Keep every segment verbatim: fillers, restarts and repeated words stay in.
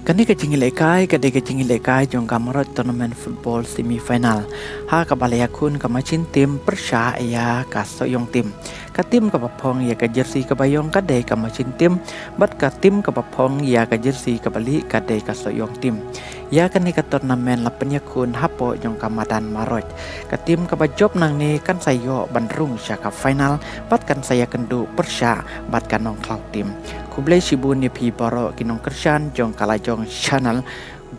Kane ka jingïalehkai ka dei ka jingïalehkai jong ka Marot Tournament Football Semi Final, ha kaba la ïakhun ka Machin Team pyrshah ïa ka Sohiong Team. Ka team kaba phong ïa ka jersey kaba ïong ka dei ka Machin Team, bad ka team kaba phong ïa ka jersey kaba lieh ka dei ka Sohiong Team. Ïa kane ka tournament la pynïakhun hapoh jong ka madan Marot. Ka team kaba jop nangne kan sa ïoh ban rung sha ka final, bad kan sa ïakynduh pyrshah bad ka Nongkhlaw Team. Khublei shibun ïa phi baroh ki nongkyrshan jong ka Lajong Channel.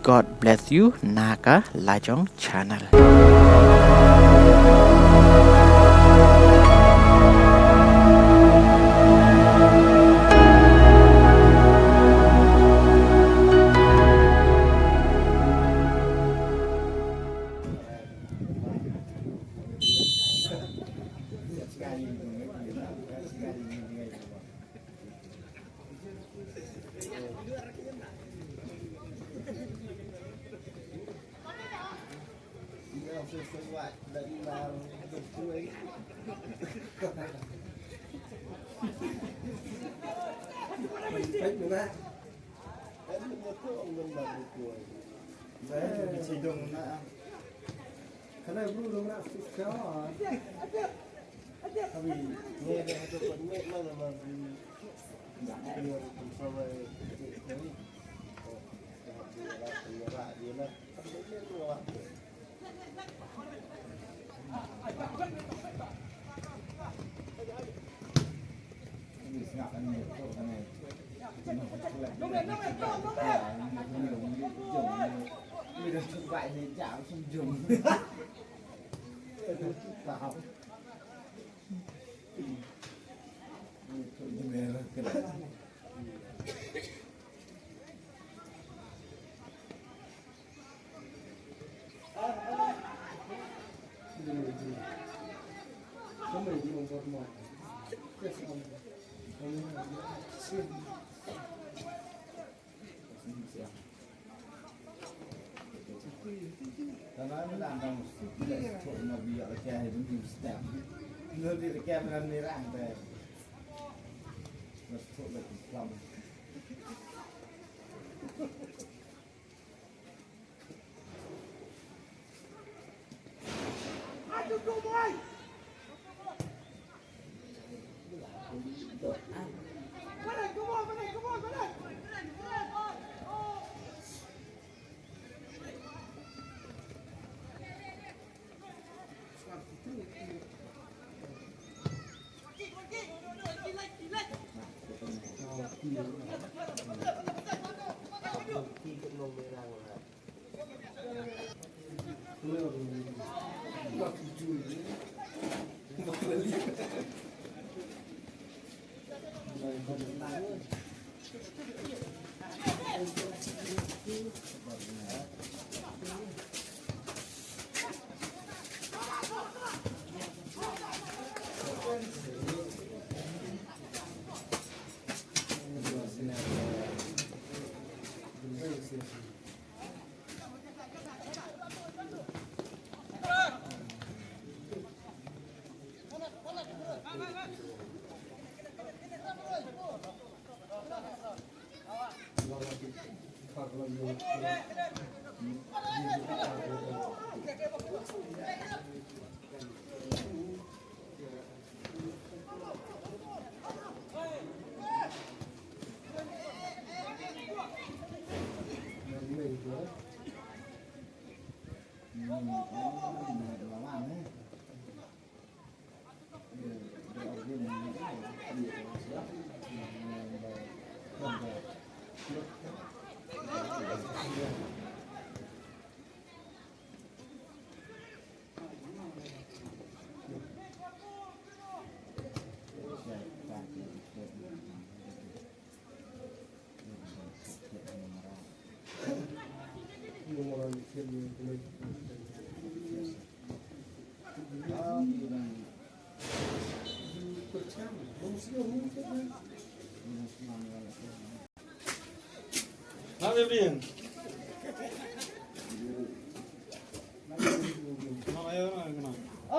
God bless you na ka Lajong Channel.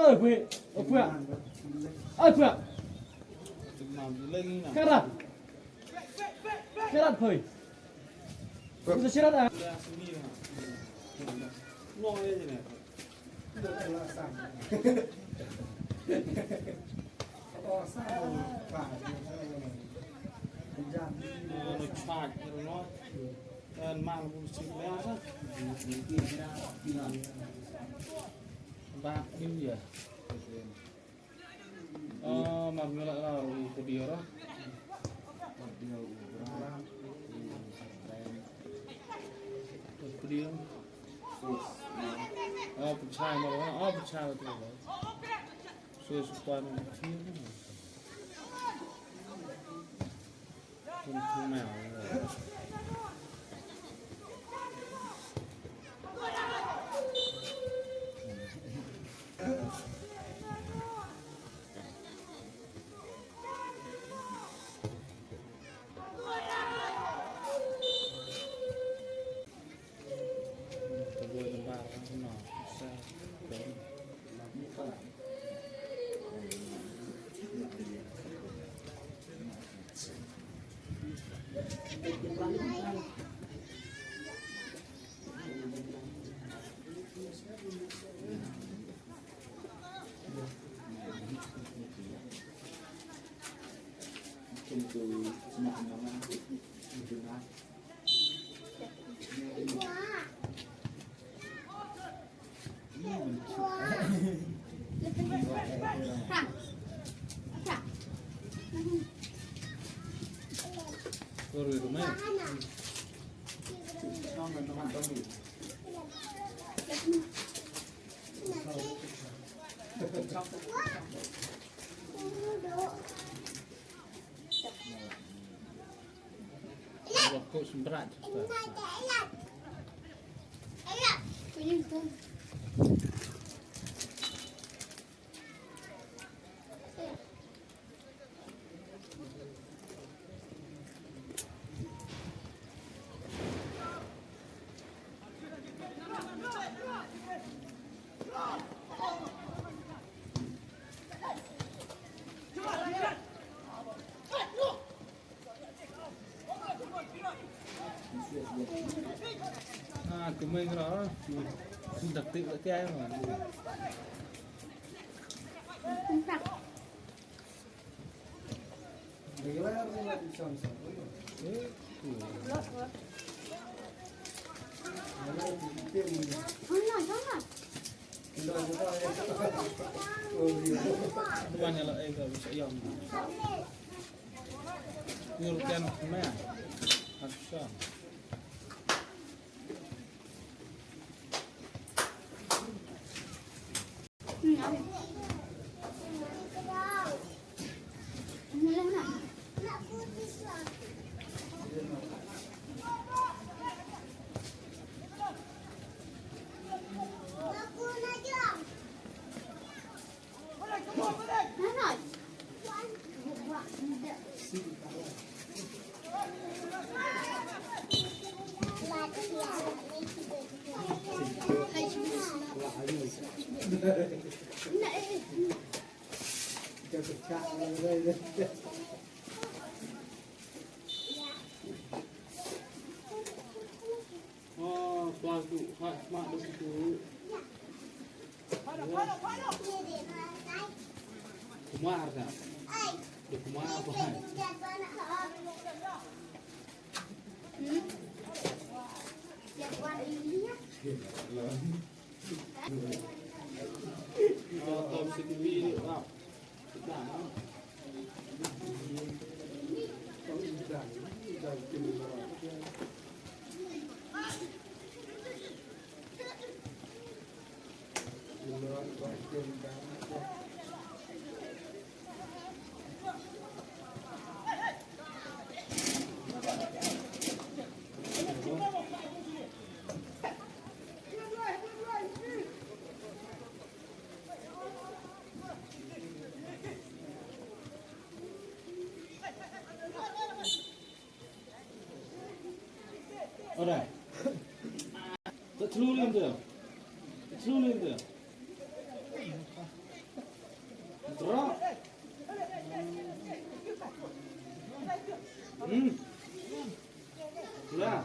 Oi, pui. Oi, pui. Oi, pui. Karat. Karat, pui. Ba, ini dia. Oh, mar ngi la lar u pdior. Pdior. Oh, pynshai mar, oh, pynshai mar. So, so kwan pdior. Pynshai mar. Ah, kumai kra. Dak tik dak tiai ma. Oh, pelaku hak mak di situ. Kumar dah. Dia kumar apa? Hmm? Alright. That's rolling there. It's rolling there. Drop. Hmm. Lah.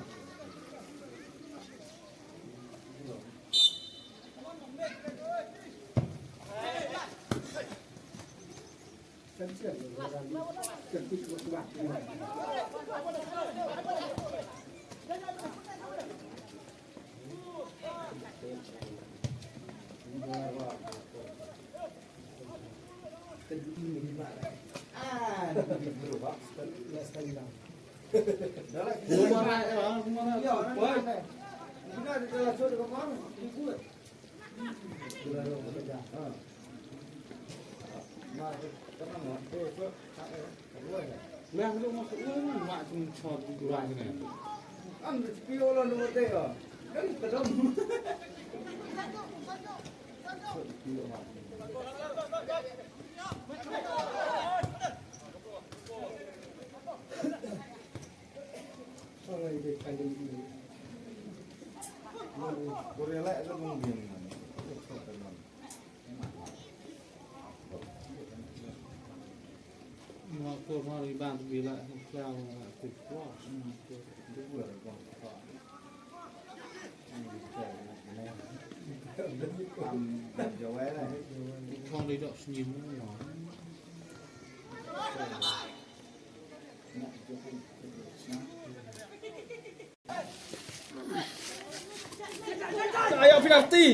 Ayo, penalti.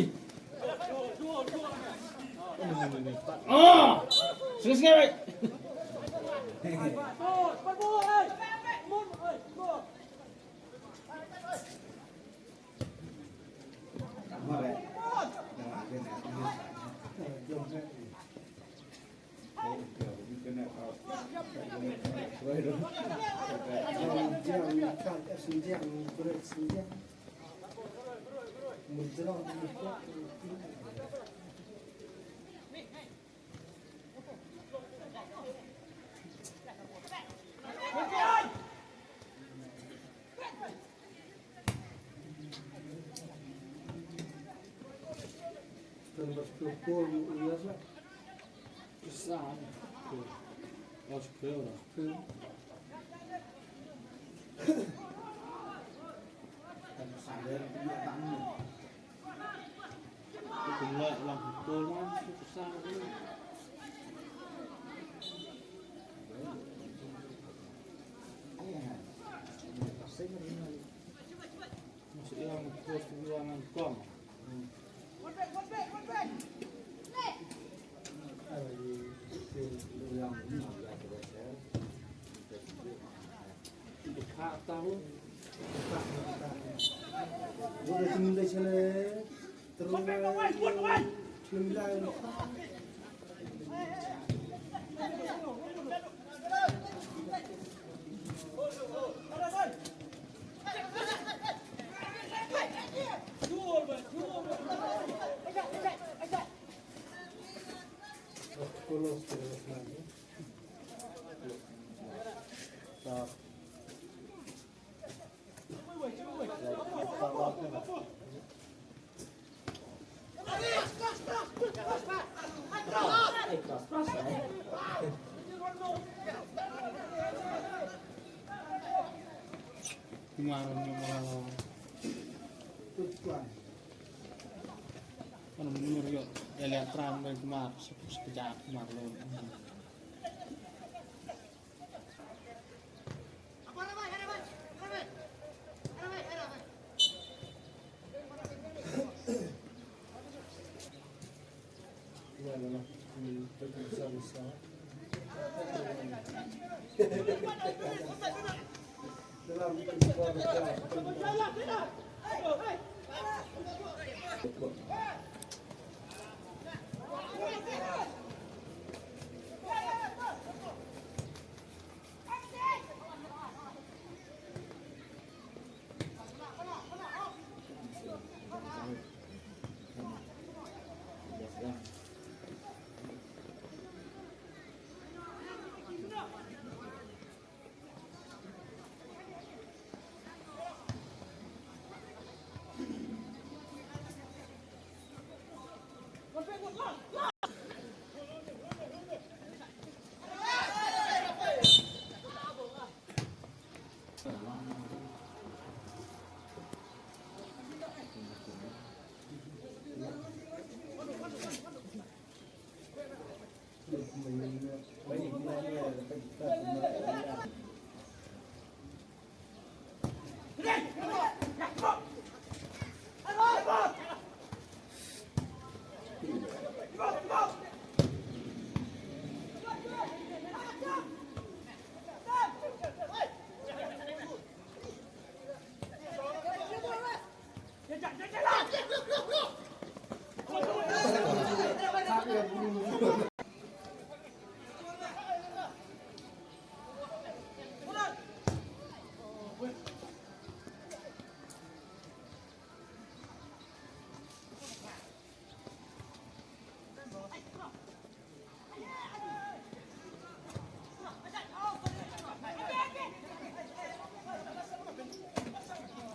Ah, serius nggak, weh? Kumar, Kumar. Ano, menurut yo, ya lihat terang dan Kumar, se-, sekejap Kumar lo.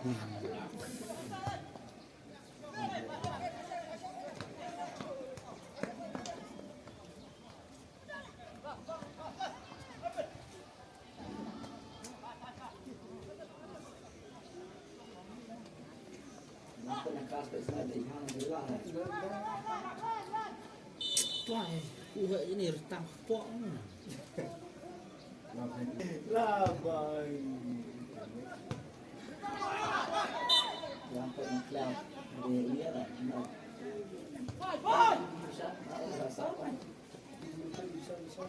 Wah, eh, uh, ini retang kepok ni. Labai. Yang tak ikhlas, dia, dia tak ikhlas. Bisa, bisa, bisa.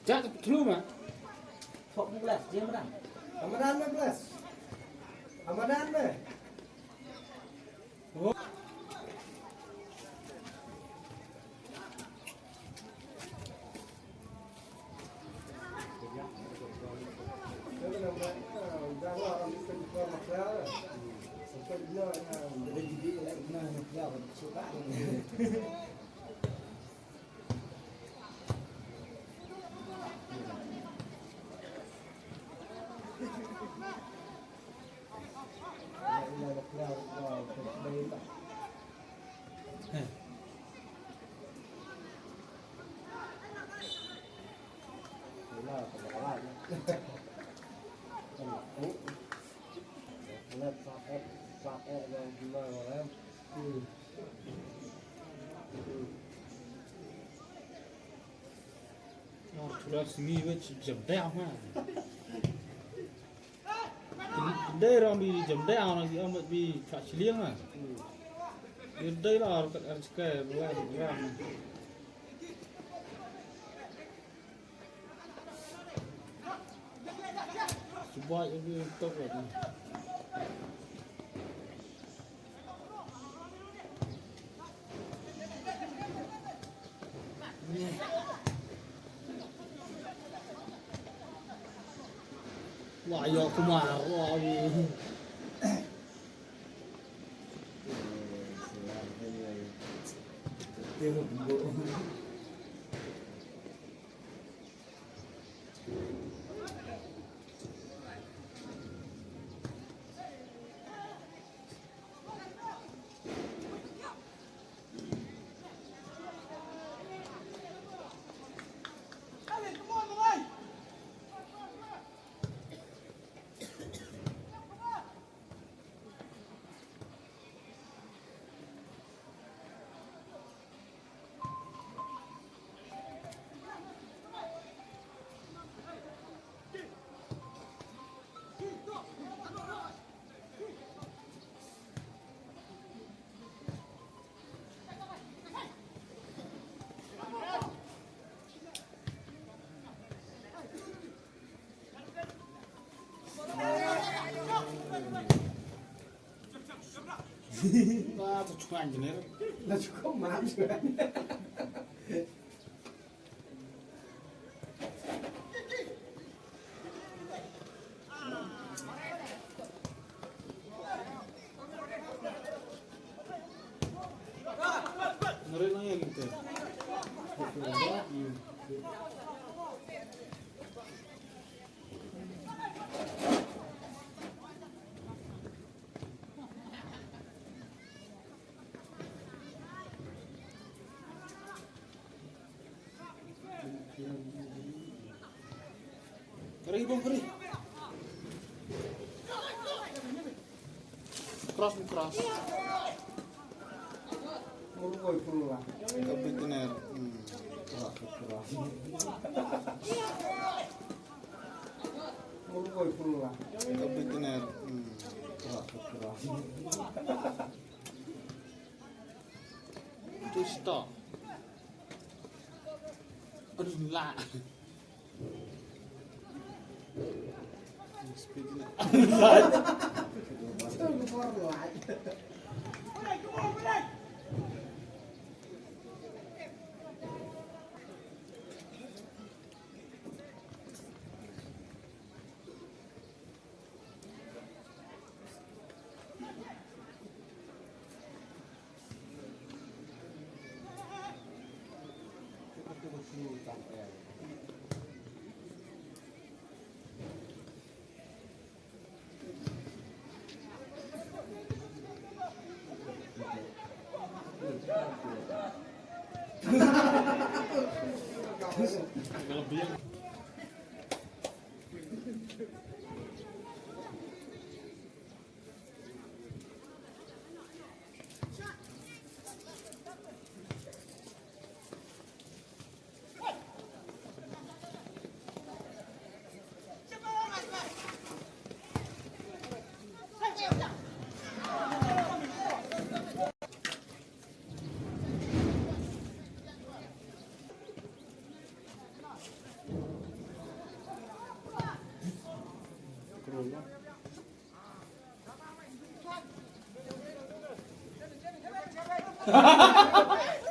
Ja, thlu ma. Ramadan me, bless. Ramadan me. Thura sngi wet jam dai ma. Dei rong bi jam dei, ang rong bi, ang bi chwa chiliang na. Dei la ar kat ar chkai, bulan, bulan. Subai bi tok la. Wah, yo kumar, wah. Ba, tu chuan jener. Na chuan ma chuan. Kari bang kari. Cross ni cross. Murgoi pula. Kapit kena. Hmm. Murgoi pula. Kapit kena. Hmm. Tu stop. Aduh, lah. Speed ni. Lah.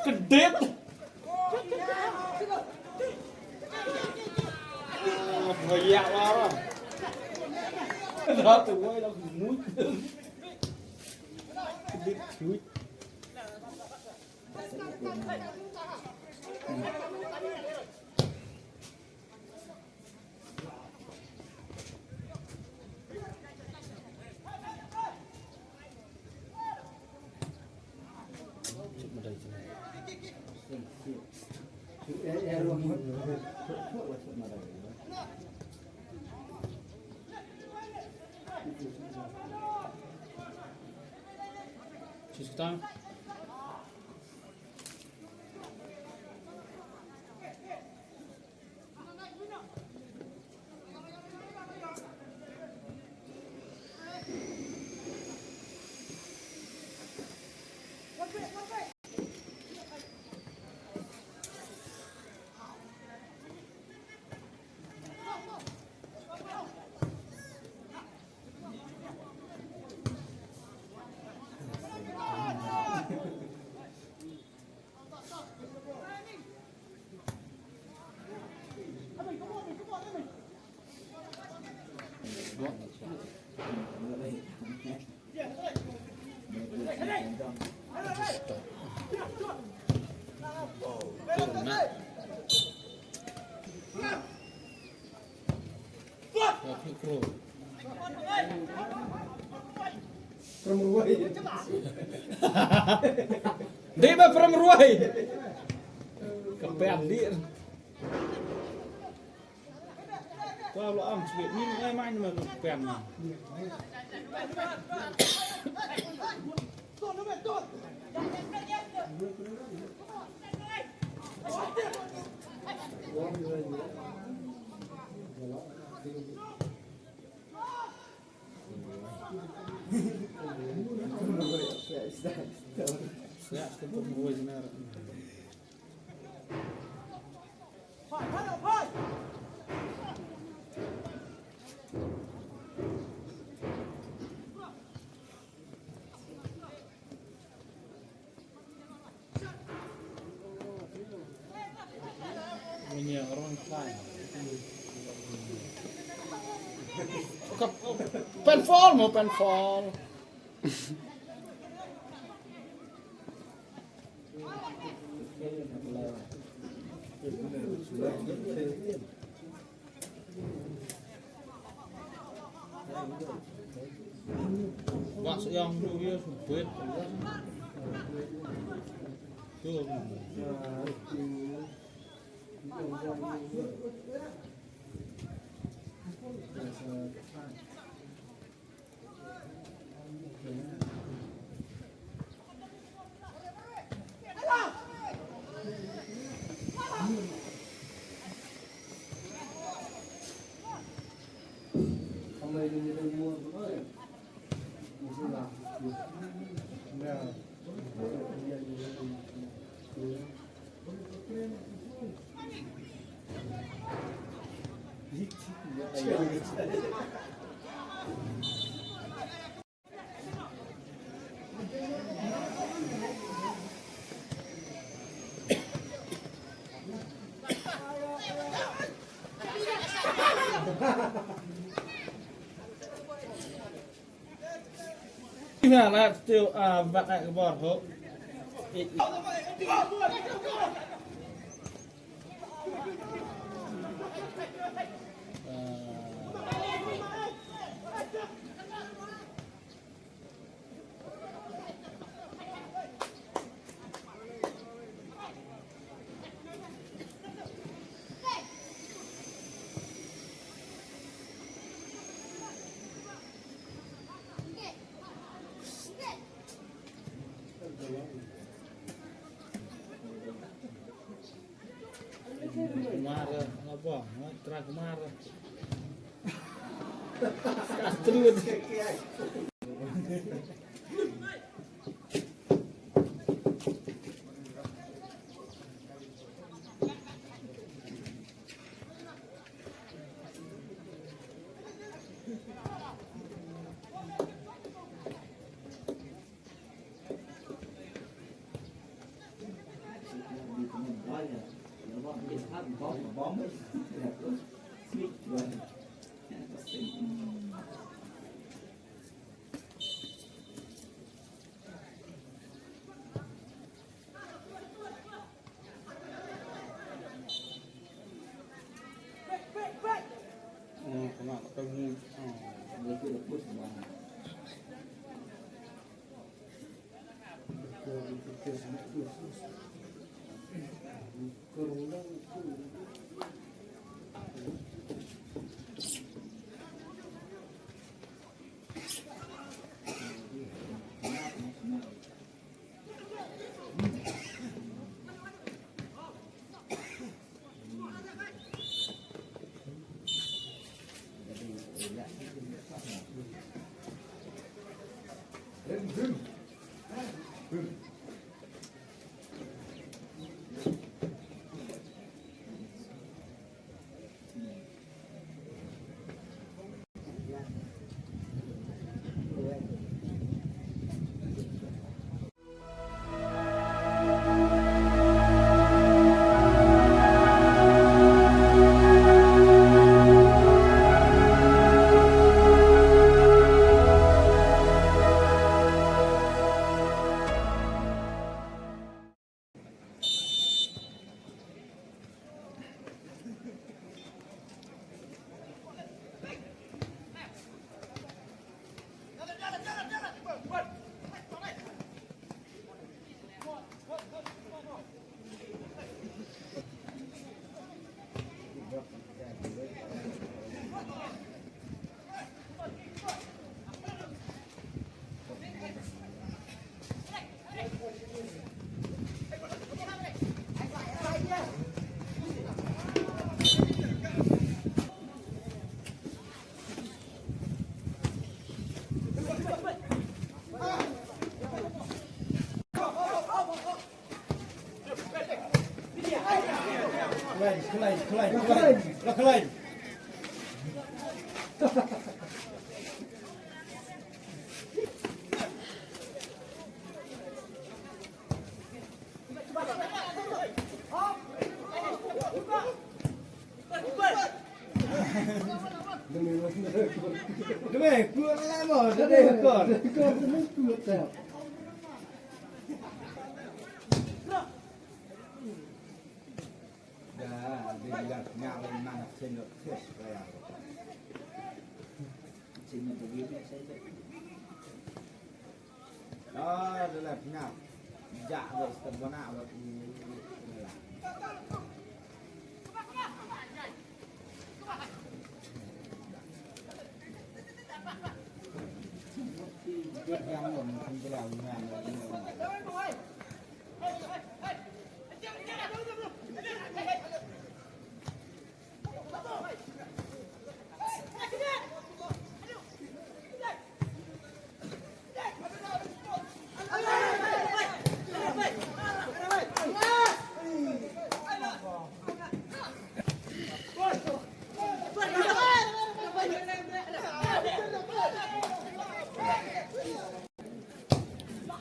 Kedit. Banyak lah. Dah tu gua dah gemuk. Kedit cuit. She's time. Dei ba from Ruai. Ka pem dei. Ka lo am sibit ni, ai mai ni ma ka pem ni. Pen fall mo, pen fall. Bas yang tu dia sempit. Tu. Nga la tu, ah, bak ai ka bor ho. Mar, nga bong, nga tra kumar. Kastrut.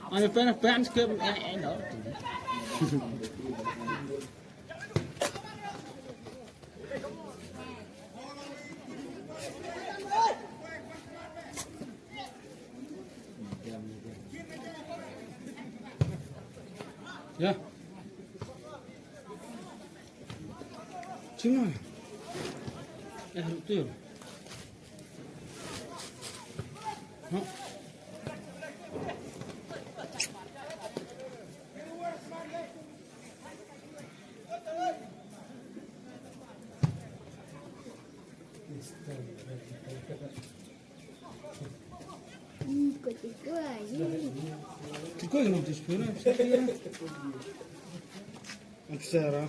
An pen pen skip, eh, eh, no. Ya. Cuma. Eh, tu. Ha. Ih, kau tengok aja. Kau yang nanti sepuluh, saya. Aksara.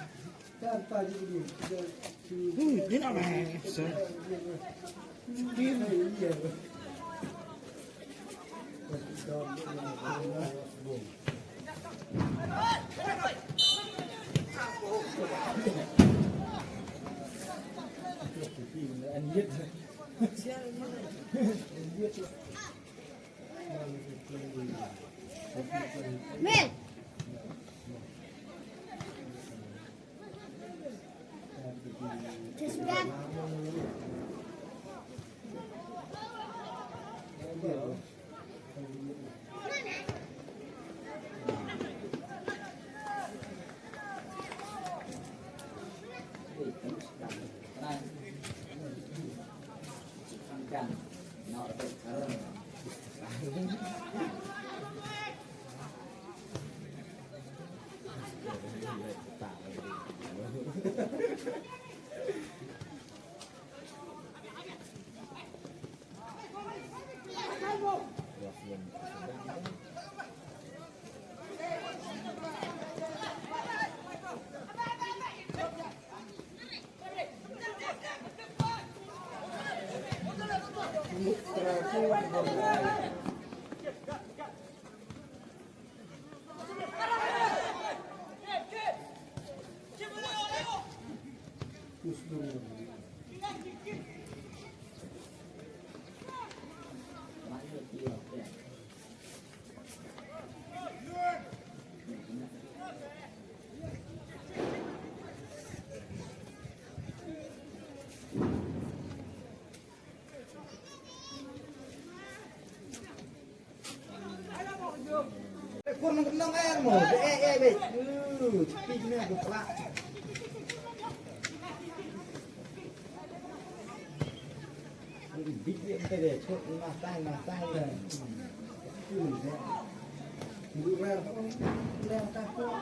Kur nang kenang air mo. Eh, eh, eh. Uh, cepi kena aku pelak. Big dia kita deh, cok, lima tang, lima tang deh. Tunggu rare, rare tak kok.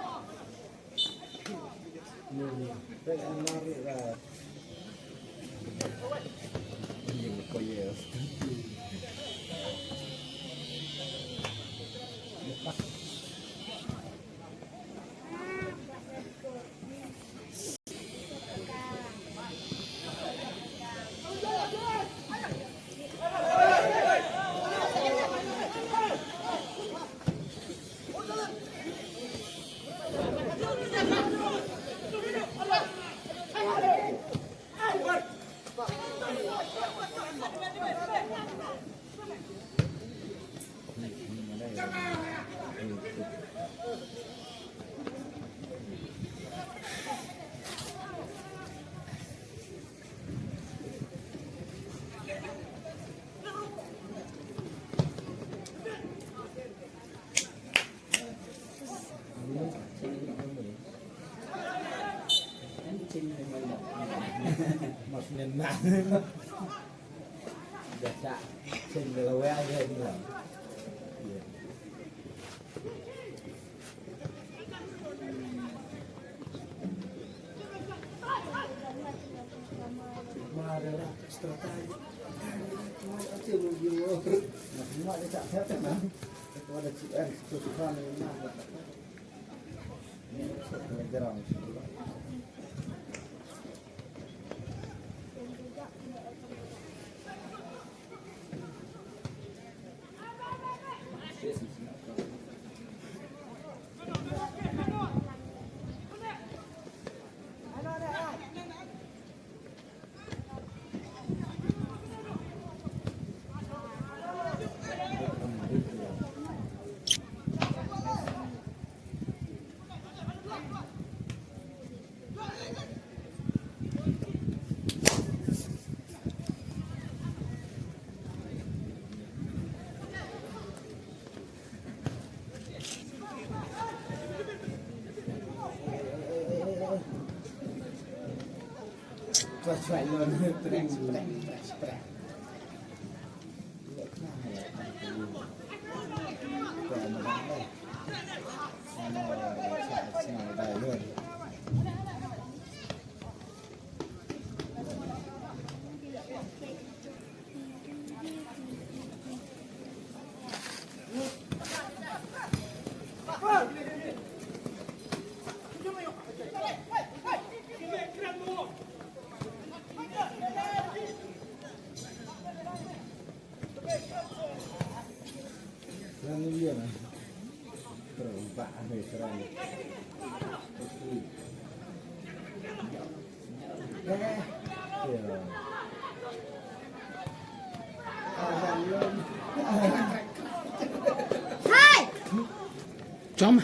Jom.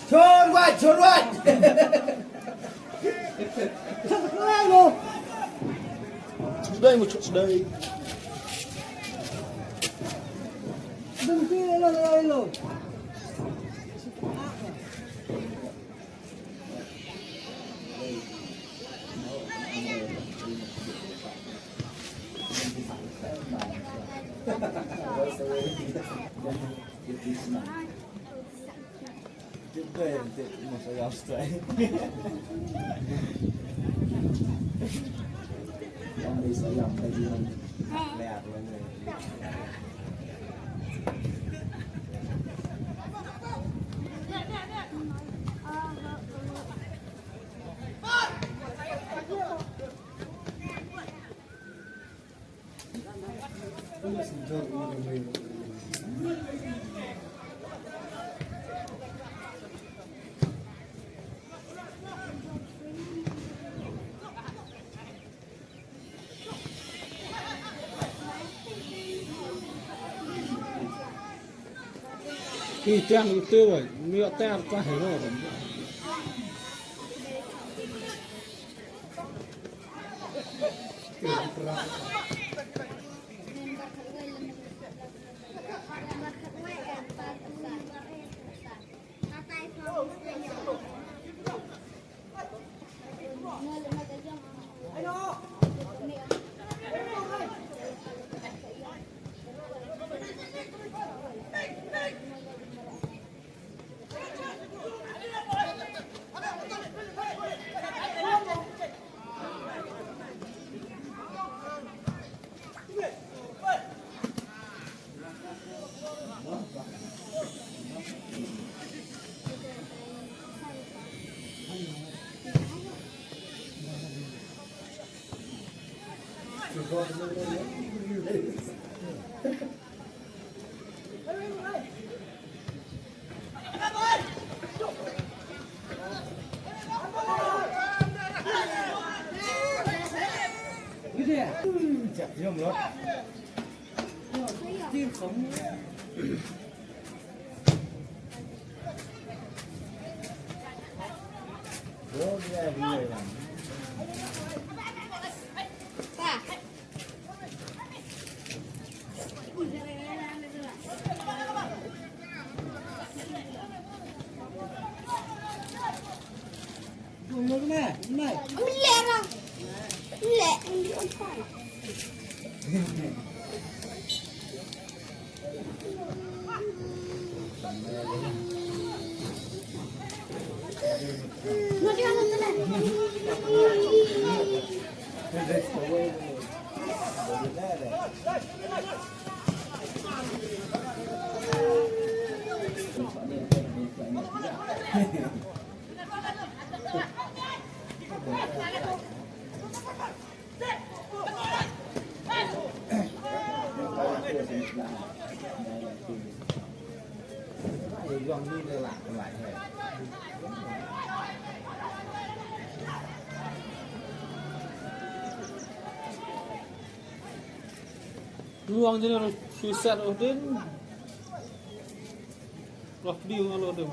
Chun wait, chun wait. Sdai mo, sdai. Ki tiang tu wai, mi tiang ka hero. Luang jene ro shisat odin. Roh pdi ngalo de.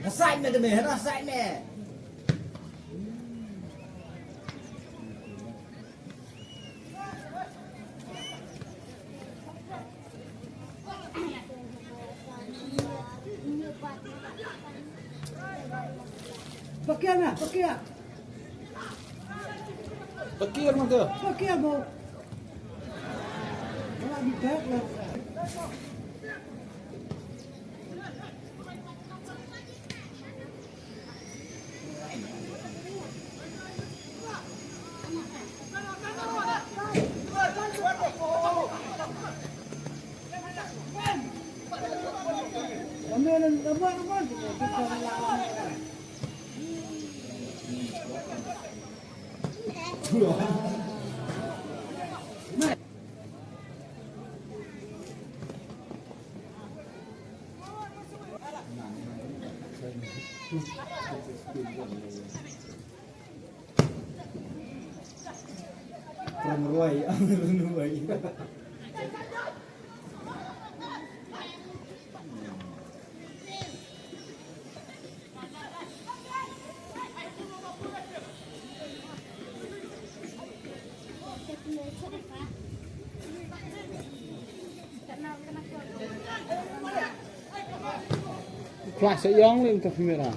Rasai me de me, rasai me. Pakia na, pakia. Pakia mata. Pakia mo. Wala di tak lah. Rong ruai, rong ruai. Flash sa yong lim ta kamera.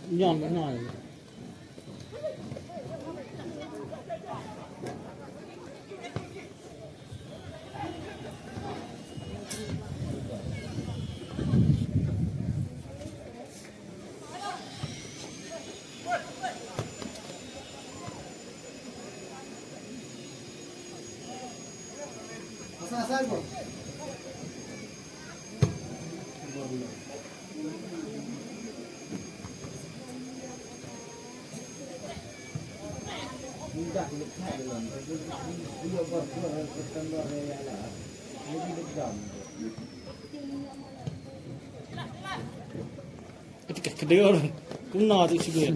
Nyon nyon. Ka ti ka kdew. Kumno ti sibin.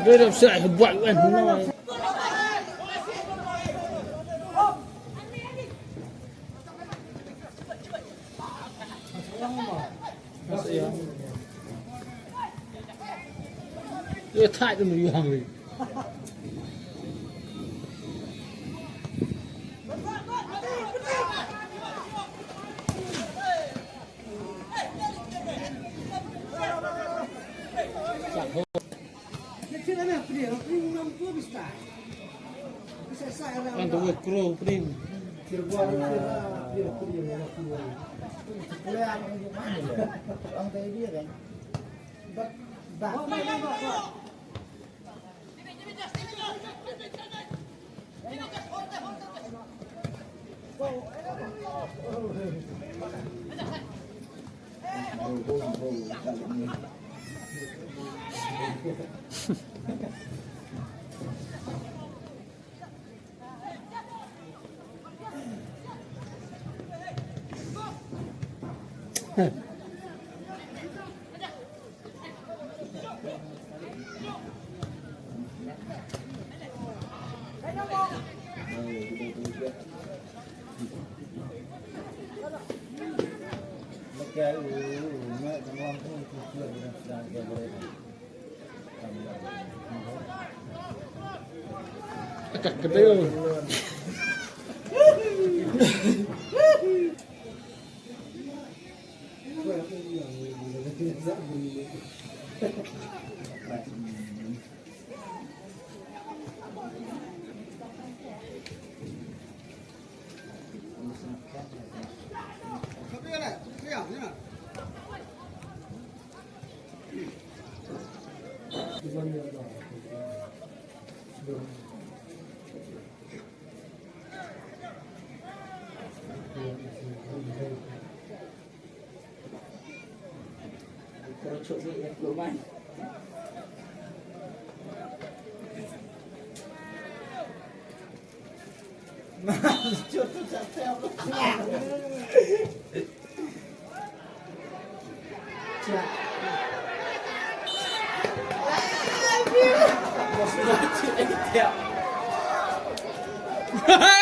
Rơi đập sại buat kan. Ơ, thải tụi mình hăng đi. Ang tuwi kro pring.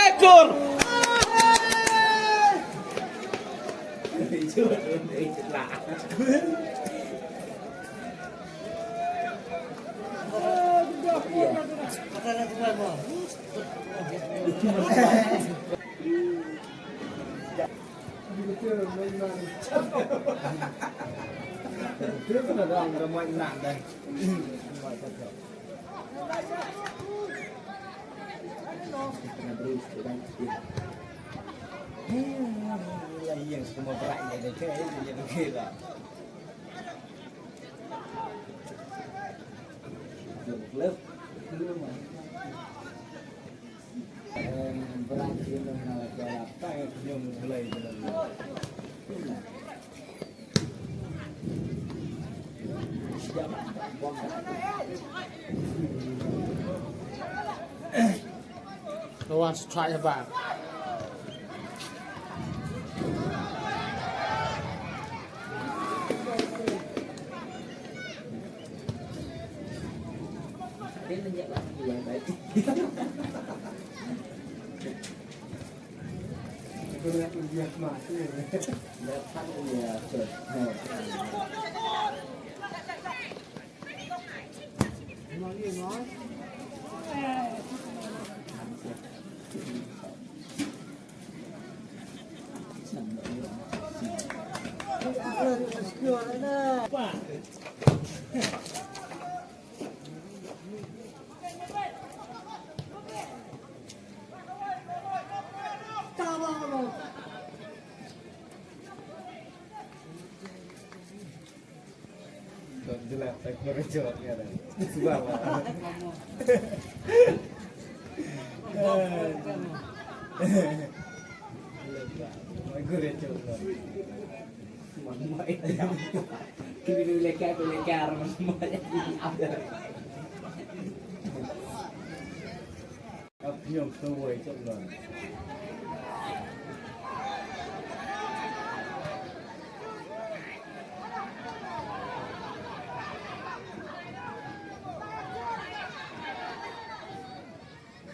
Ekor. Who wants to try a bar?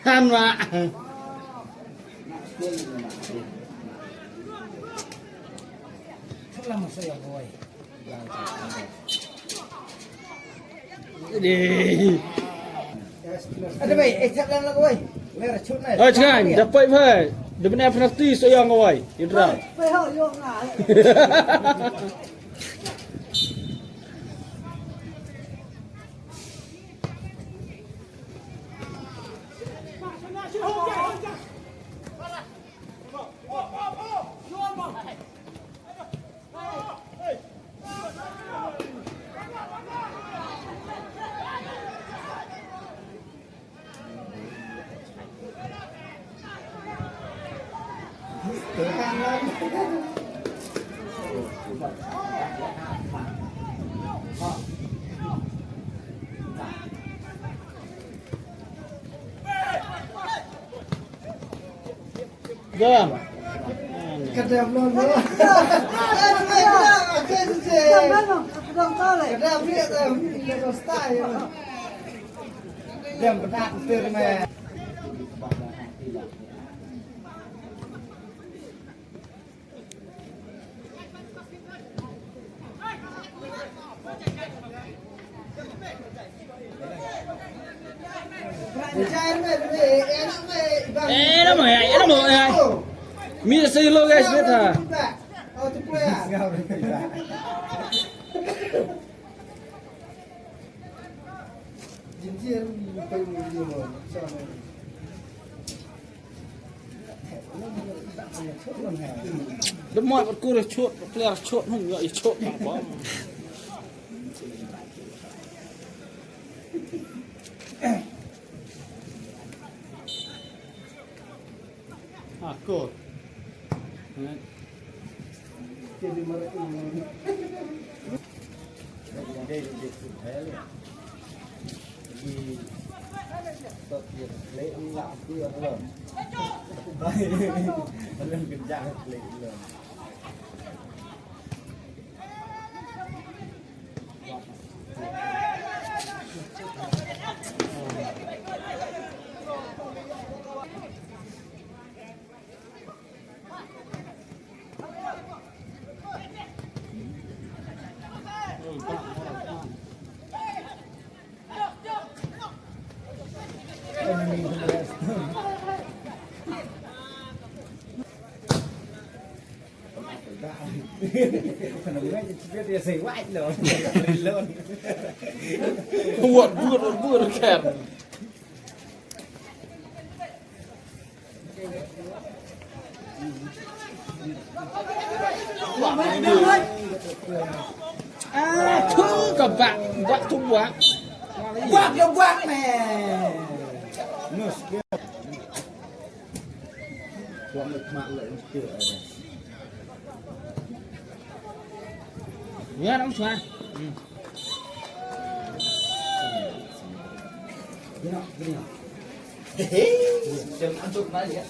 Han wa. Dei. Ada bai, eh, siap lang lah, woi. Woi, rachut na. Oi, jangan, dapat bai. Dia benar penalti, sayang, woi. Indra. Bai, ho, yo, nga. Dam. Kedam lo lo. Kedam ni, kedam. Kedam ni, kedam. Kedam ni, kedam. Kedam ni, kedam. Eh, nama ya, eh, nama ya. Mi sa lo, guys, beta. Dei mo ba kur chot, player chot, hum, ïa chot. Ah, kur. Wat bur, wat bur, ker. Ah, tu ka bak, bak tu bak. Bak ya bak, man. Nus. Bak mak mak le. Ya, nang suai. Hmm. Gini, gini. Hehe. Jangan masuk kembali ya.